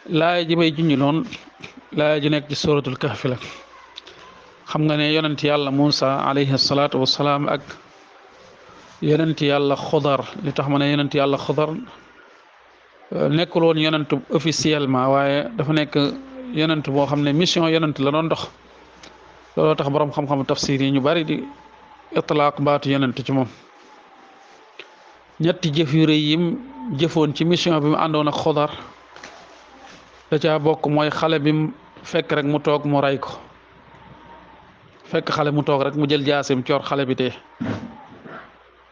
laaya ji may junj noonu laaya ji nekk ci suratul kahfi la xam nga ne yonent yàlla Muusa alayhi salaatu wassalaam ak yonent yàlla Xudar li tax ma ne yonent yàlla Xudar nekkul woon yonent officiellement waaye dafa nekk yonent boo xam ne mission yonent la doon dox looloo tax borom xam-xam tafsir yi ñu bari di itlaaq baatu yonent ci moom ñetti jëf yu rëy yim jëfoon ci mission bi mu àndoon ak Xudar da caa bokk mooy xale bi mu fekk rek mu toog mu rey ko fekk xale mu toog rek mu jël jaasim coor xale bi tee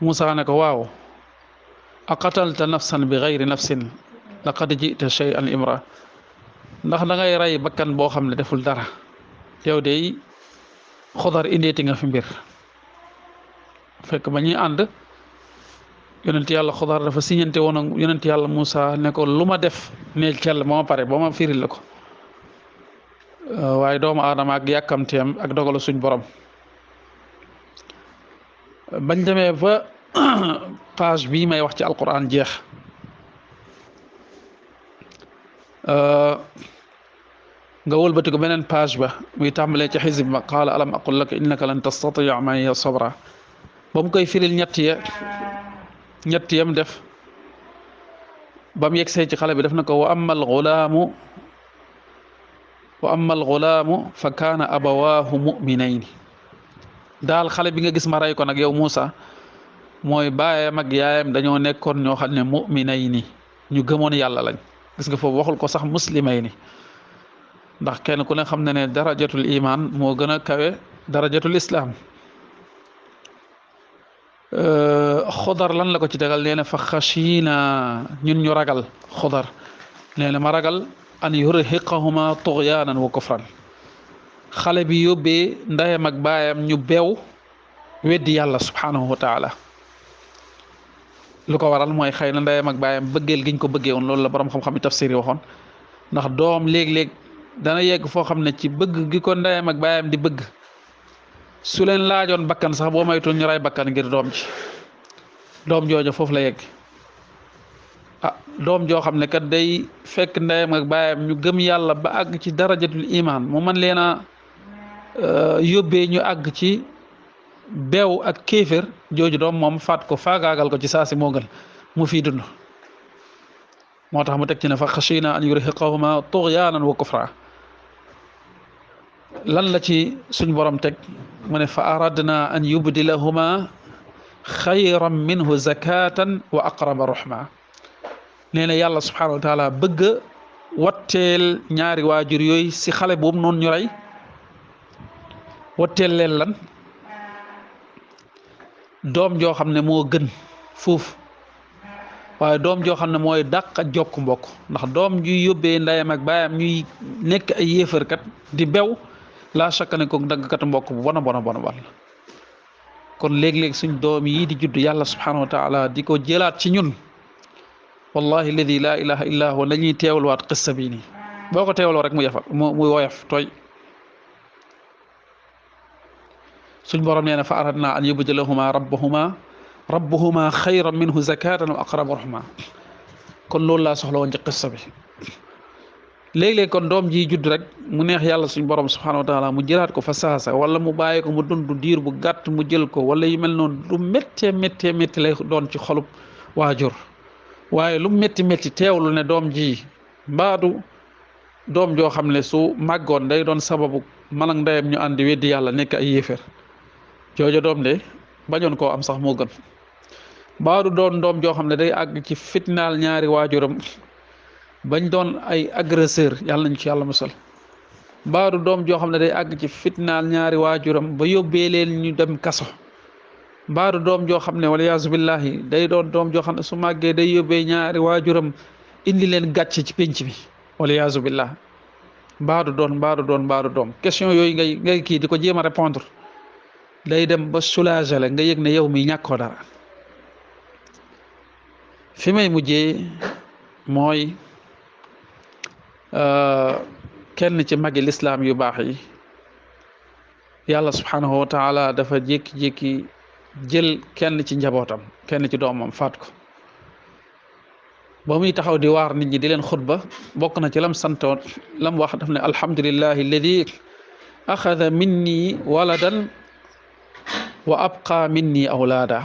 Muusa ne ko waaw aqatalta nafsan bi gayri nafsin laqad jita shay'an imra ndax da ngay rey bakkan boo xam ne deful dara yow de Xudar indeeti nga fi mbir fekk ba ñuy ànd yonent yàlla Xudar dafa siñante woon ak yonent yàlla Muusa ne ko lu ma def neel cell ba ma pare ba ma firil la ko waaye doomu aadama ak yàkkamteem ak dogalu suñ borom bañ demee ba page bii may wax ci alquran jeex nga wëlbati ko beneen page ba muy tàmbalee ci xisib ma qaala alam aqul laka innaka lan tastatia ma'iya sabra ba mu koy firil ñett yam def ba mu yegsee ci xale bi def na ko wa amma alxulaamu fa kaana abawaahu mu'minayni daal xale bi nga gis ma rey ko nag yow Muusa mooy baayam ak yaayam dañoo nekkoon ñoo xam ne mu'minayni ñu gëmoon yàlla lañ gis nga foofu waxul ko sax muslimayni ndax kenn ku ne xam ne ne darajatul iman moo gën a kawe darajatul islam Xudar lan la ko ci tegal nee na fa xashiina ñun ñu ragal Xudar nee na ma ragal an yurhiqahuma tughyanan wa kufran xale bi yóbbee ndayam ak baayam ñu beew weddi yàlla subhanahu wa taala lu ko waral mooy xëy na ndayam ak baayam bëggeel giñ ko bëggee woon loolu la borom xam-xam yi tafsir yi waxoon ndax doom léeg-léeg dana yegg foo xam ne ci bëgg gi ko ndayam ak baayam di bëgg su leen laajoon bakkan sax boo maytul ñu ray bakkan ngir doom ji doom jooja foofu la yegg doom joo xam ne kat day fekk ndeyam ak baayam ñu gëm yàlla ba àgg ci darajatul iman mu man leen a yóbbee ñu àgg ci beew ak kéefér jooju doom moom faat ko faagaagal ko ci saasi moo gën mu fii dund moo tax mu teg ci ne fa xashina an yurhiqahuma tughyanan wa kufra lan la ci suñ borom teg mu ne fa aradna an yubdilahuma xayran minhu zakatan wa aqraba ruhma nee na yàlla subhanahu wa taala bëgg watteel ñaari waajur yooyu si xale boobu noonu ñu rey watteel leen lan doom joo xam ne moo gën foofu waaye doom joo xam ne mooy dàq jokk mbokk ndax doom ju yóbbee ndeyam ak baayam ñuy nekk ay yéefarkat di bew laa shakka ne ko daggkat mbokk bu bona kon léeg-léeg suñ doom yi di judd yàlla subhanahu wa taala di ko jëlaat ci ñun wallahi alladi la ilaha illa huwa la ñuy teewluwaat qissa bii nii boo ko teewloo rek mu woyof tooy suñ borom nee na fa aradna an yubdilahuma rabbuhuma xayran minhu zakatan wa aqraba rahma kon loolu laa soxla woon ci qissa bi léeg-léeg kon doom ji judd rek mu neex yàlla suñ borom subhanahu wa taala mu jëlaat ko fa saasa wala mu bàyyi ko mu dund diir bu gàtt mu jël ko wala yu mel noonu lu méttee lay doon ci xolub waajur waaye lu métti teewlu ne doom ji mbaadu doom joo xam ne su màggoon day doon sababu man ak ndeyam ñu àndi weddi yàlla nekk ay yéeféer joojo doom de bañoon koo am sax moo gën mbaadu doon doom joo xam ne day àgg ci fitnaal ñaari waajuram bañ doon ay agresseur yàlla nañ ci yàlla musal mbaadu doom joo xam ne day àgg ci fitnaal ñaari waajuram ba yóbbee leen ñu dem kaso mbaadu doom joo xam ne waliyaasu billahi day doon doom joo xam ne su màggee day yóbbee ñaari waajuram indi leen gàcce ci penc bi waliyaasu billah mbaadu doom question yooyu ngay kii di ko jéem a répondre day dem ba soulager la nga yëg ne yow mi ñàkkoo dara fi may mujjee mooy kenn ci magi lislaam yu baax yi yàlla subhanahu wa taala dafa jékki-jékki jël kenn ci njabootam kenn ci doomam faat ko ba muy taxaw di waar nit ñi di leen xutba bokk na ci lam santoon lam wax daf ne alhamdulillahi alladi axada minni waladan wa abqa minni awlaada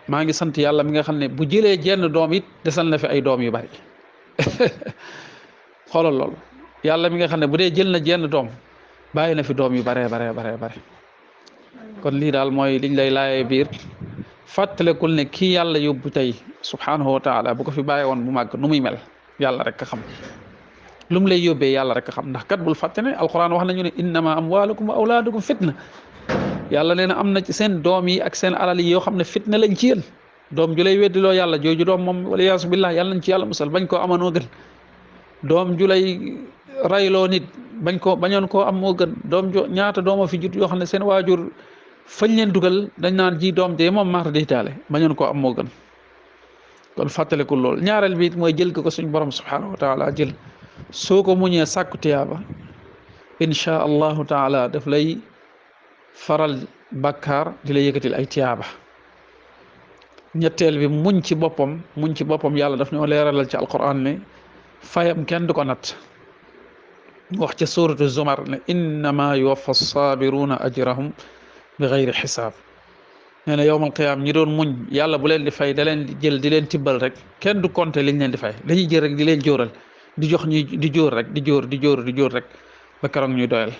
maa ngi sant yàlla mi nga xam ne bu jëlee jenn doom it desal na fi ay doom yu bari xoolal loolu yàlla mi nga xam ne bu dee jël na jenn doom bàyyi na fi doom yu bare kon lii daal mooy liñ lay laayee biir fàttalekul ne kii yàlla yóbbu tey subhanahu wa taala bu ko fi bàyyi woon bu màgg nu muy mel yàlla rek a xam lu mu lay yóbbee yàlla rek a xam ndax kat bul fàtte ne alquran wax nañu ne innama amwalukum wa awlaadukum fitna yàlla nee na am na ci seen doom yi ak seen alal yi yoo xam ne fitna lañ ci yéen doom ju lay weddiloo yàlla jooju doom moom wala yaasu billah yàlla nañ ci yàlla musal bañ koo amanoo gën doom ju lay rayloo nit bañoon koo am moo gën doom jo ñaata dooma fi jut yoo xam ne seen waajur fañ leen dugal dañ naan ji doom de moom maata day taale bañoon koo am moo gën kon fàttaliku lool ñaareel bi mooy jël ko suñ borom subhanahu wa taala jël soo ko muñee sàkku tiyaaba inchaa allahu taala daf lay faral bakkaar di la yëkkatil ay tiyaaba ñetteel bi muñ ci boppam yàlla daf ñoo leeralal ci alquran ne fayam kenn du ko natt wax ca suratu zumar ne innama yuwaffa sabiruna ajrahum bi gayri xisaab nee na yowmal qiyaam ñi doon muñ yàlla bu leen di fay da leen di jël di leen tibbal rek kenn du compter liñ leen di fay dañuy jël rek di leen jóoral di jox ñuy di jóor rek di jóor rek ba keroog ñuy doyal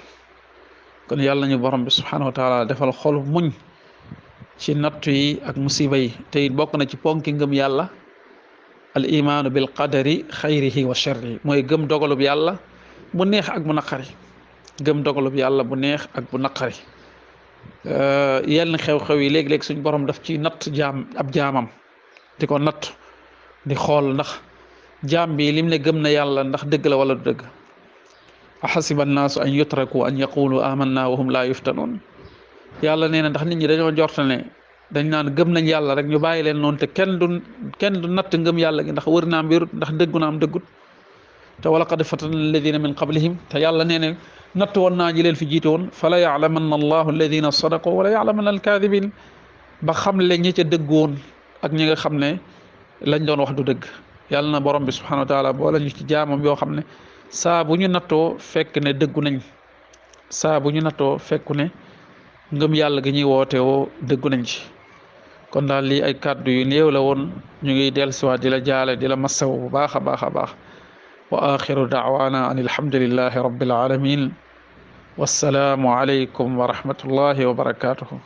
kon yàlla ñu borom bi subhanahu wa taala defal xol muñ ci nattu yi ak musiba yi te it bokk na ci ponki ngëm yàlla al imaanu bil qadari xayrihi wa sharrihi mooy gëm dogalub yàlla bu neex ak bu naqari gëm dogalub yàlla bu neex ak bu naqari yenn xew-xew yi léeg-léeg suñ borom daf ci natt ab jaamam di ko natt di xool ndax jaam bi lim ne gëm na yàlla ndax dëgg la wala du dëgg axasiba annaasu an yutraku an yaqulu amanna wa hum laa yuftanuun yàlla nee na ndax nit ñi dañoo jorta ne dañ naan gëm nañ yàlla rek ñu bàyyi leen noonu te kenn du natt ngëm yàlla gi ndax wër naam wérut ndax dëggu naam dëggut te wala qad fatana alladina min qablihim te yàlla nee ne natt woon naa ñi leen fi jiite woon fala yaalamanna allahu alladina sadaqu wala yaalamanna alkaadibin ba xam le ñi ca dëgg woon ak ñi nga xam ne lañ doon wax du dëgg yàlla na borom bi subhanahu wa taala boole ñu ci jaamam yoo xam ne saa bu ñu nattoo fekk ne dëggu nañ saa bu ñu nattoo fekku ne ngëm yàlla gi ñuy woote woo dëggu nañ ci kon daal lii ay kàddu yu néew la woon ñu ngi dellusiwaat di la jaale di la massaw bu baax a baax a baax wa axiru daawaana an alhamdulillahi rabbil alamin wassalaamu alaykum wa rahmatullahi wa barakatuhu